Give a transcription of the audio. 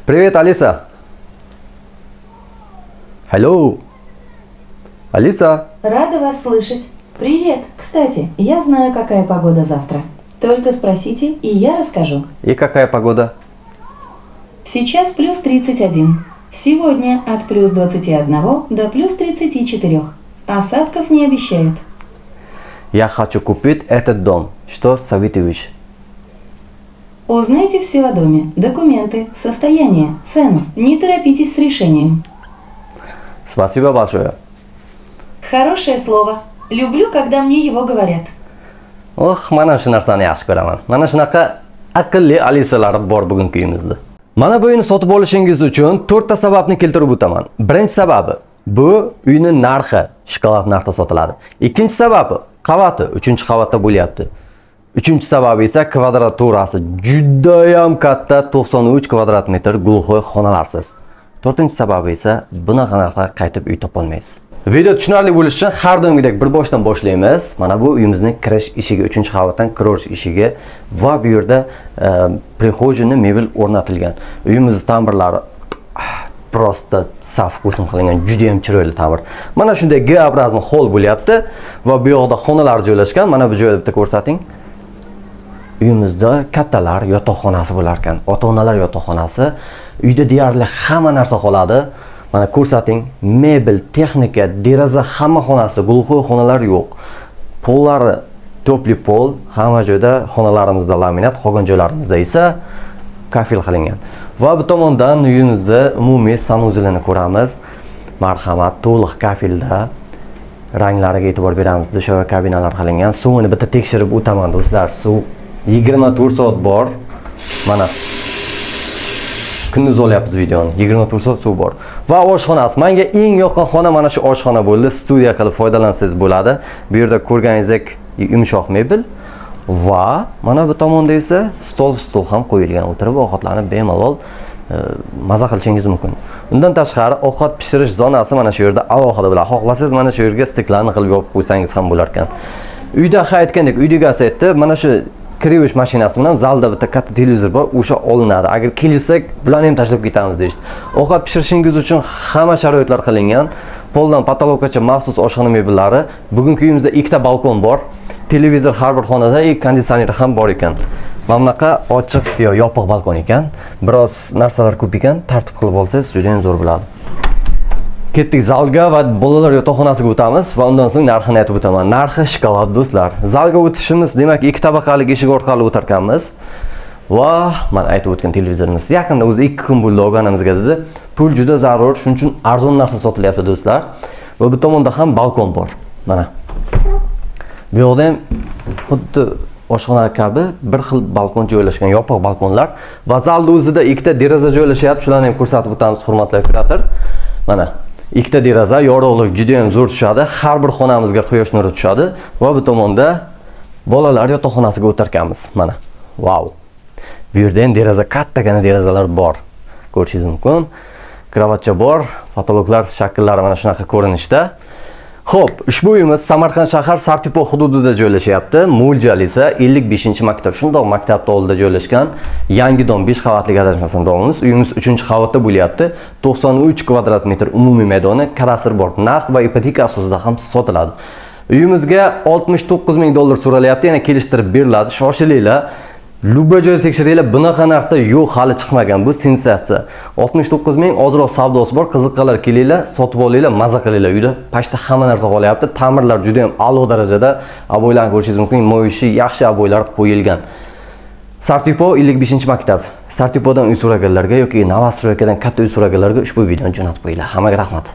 Привет, Алиса. Hello. Алиса. Рада вас слышать. Привет. Кстати, я знаю, какая погода завтра. Только спросите, и я расскажу. И какая погода? Сейчас плюс 31. Сегодня от плюс 21 до плюс 34. Осадков не обещают. Я хочу купить этот дом. Что советуешь? Узнайте все о доме. Документы, состояние, цену. Не торопитесь с решением. Спасибо большое. Хорошее слово. Люблю, когда мне его говорят. Oh, mana shu narsani yaxshi ko'raman. Mana shunaqa aqlli Alisalar bor bugungi uyimizda. Mana bu uyni sotib olishingiz uchun 4 ta sababni keltirib o'taman. Birinchi sababi bu uyning narxi shokolad narxda sotiladi. Ikkinchi sababi qavati 3-qavatda bo'lyapti. Uchinchi sababi esa kvadraturasi juda ham katta, 93 kvadrat metr глухой xonalarsiz. To'rtinchi sababi esa bunaqa narxda qaytib uy topolmaysiz. Video tushunarli bo'lishi uchun har doimgidek bir boshdan boshlaymiz. Mana bu uyimizning kirish eshigi, 3-qavatdan kirish eshigi va bu yerda прихожийni mebel o'rnatilgan. Uyimizning ta'mirlari просто saf ko'sim qilingan, juda ham chiroyli ta'mir. Mana shunday G-obrazli hol bo'lyapti va bu yoqda xonalar joylashgan. Mana bu joyda bitta ko'rsating. Uyimizda kattalar yotoqxonasi bo'lar ekan, ota-onalar yotoqxonasi. Uyda deyarli hamma narsa qoladi. Mana ko'rsating, mebel, texnika, deraza hamma xonasi, глухой xonalar yo'q. Pollari topli pol, hamma joyda xonalarimizda laminat, qolgan joylarimizda esa kafel qilingan. Va bu tomondan uyimizda umumiy sanuzelini ko'ramiz. Marhamat, to'liq kafelda, ranglariga e'tibor beramiz. Dushovая kabinalar qilingan. Suvini bitta tekshirib o'taman do'stlar. Suv 24 soat bor. Mana kunduz olyapmiz videoni. 24 soat suv bor. Va oshxonasi. Menga eng yoqqan xona mana shu oshxona bo'ldi. Studiya qilib foydalansangiz bo'ladi. Bu yerda ko'rganingizdek yumshoq mebel va mana bu tomonda esa stol, stul ham qo'yilgan. O'tirib ovqatlanib bemalol maza qilishingiz mumkin. Undan tashqari ovqat pishirish zonasi mana shu yerda alohida bo'ladi. Xohlasangiz mana shu yerga stiklarni qilib yopib qo'ysangiz ham bo'lar ekan. Uyda ha aytgandek, uyda egasi aytdi, mana shu kir yuvish mashinasi bilan zalda bitta katta televizor bor, o'sha olinadi. Agar kelsak, bularni ham tashlab ketamiz deyishdi. Ovqat pishirishingiz uchun hamma sharoitlar qilingan. Poldan patologgacha maxsus oshxona mebellari. Bugungi uyimizda 2 ta balkon bor. Televizor har bir xonada, konditsioner ham bor ekan. Mana bunaqa ochiq yo yopiq balkon ekan. Biroz narsalar ko'p ekan, tartib qilib olsangiz juda ham zo'r bo'ladi. Ketdik zalga va bolalar yotoqxonasiga o'tamiz va undan so'ng narxini aytib o'taman. Narxi shokolad do'stlar. Zalga o'tishimiz demak 2 tabaqali eshik orqali o'tarkanmiz. Va men aytib o'tgan televizorimiz yaqinda o'zi 2 kun bo'ldi olganimizga dedi. Pul juda zarur, shuning uchun arzon narxda sotilyapti do'stlar. Va bu tomonda ham balkon bor. Mana. Bu yoqda ham xuddi oshxona kabi bir xil balkon joylashgan, yopiq balkonlar va zalda o'zida 2 ta deraza joylashyapti. Shularni ham ko'rsatib o'tamiz, hurmatli operator. Mana 2 ta deraza, yorug'lik juda ham zo'r tushadi. Har bir xonamizga quyosh nuri tushadi va bu tomonda bolalar yotoqxonasiga o'tarkanmiz. Mana. Vau. Bu yerda ham deraza, kattagina derazalar bor. Ko'rishingiz mumkin. Kravatcha bor, patologlar shakllari mana shunaqa ko'rinishda. Xo'p, ushbu uyimiz Samarqand shahar Sartipo hududida joylashyapti. Mo'ljal esa 55-maktab, shundoq maktabning oldida joylashgan. Yangi dom 5 qavatli adashmasam domimiz. Uyimiz 3-qavatda bo'lyapti. 93 kvadrat metr umumiy maydoni, kadastr bor. Naqd va ipoteka asosida ham sotiladi. Uyimizga 69 ming dollar so'ralyapti, yana kelishtirib beriladi. Shoshilinglar. Любой joyda tekshiringlar, bunaqa narxda yo'q, hali chiqmagan. Bu sensatsiya. 69 ming ozroq savdosi bor. Qiziqqanlar kelinglar, sotib olinglar, maza qilinglar. Uyda pashta hamma narsa qolyapti. Ta'mirlar juda ham a'lo darajada. Aboylarni ko'rishingiz mumkin. Moyishi yaxshi aboylar qo'yilgan. Sartipo 55-maktab. Sartipodan uy so'raganlarga yoki Navastroykadan katta uy so'raganlarga ushbu videoni jo'natib qo'yinglar. Hammaga rahmat.